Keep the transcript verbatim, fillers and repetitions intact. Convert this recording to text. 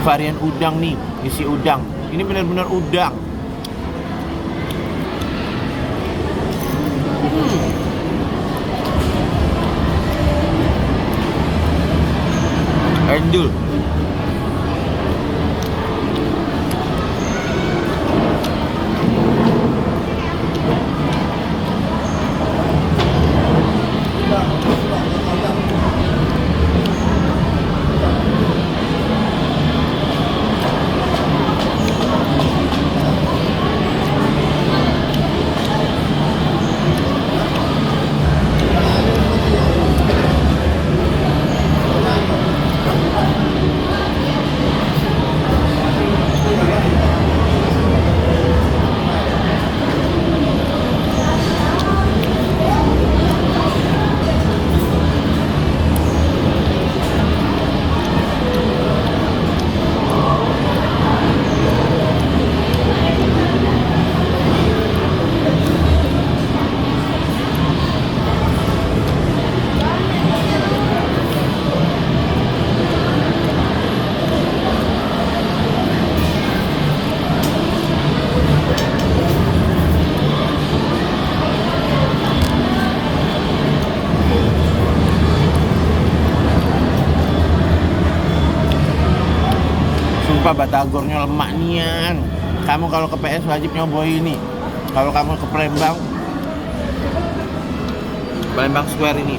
Varian udang nih, isi udang. Ini benar-benar udang. Hmm. Endul. Sumpah, batagornyo lemak nian. Kamu kalau ke P S wajib nyobain ini. Kalau kamu ke Palembang, Palembang Square ini.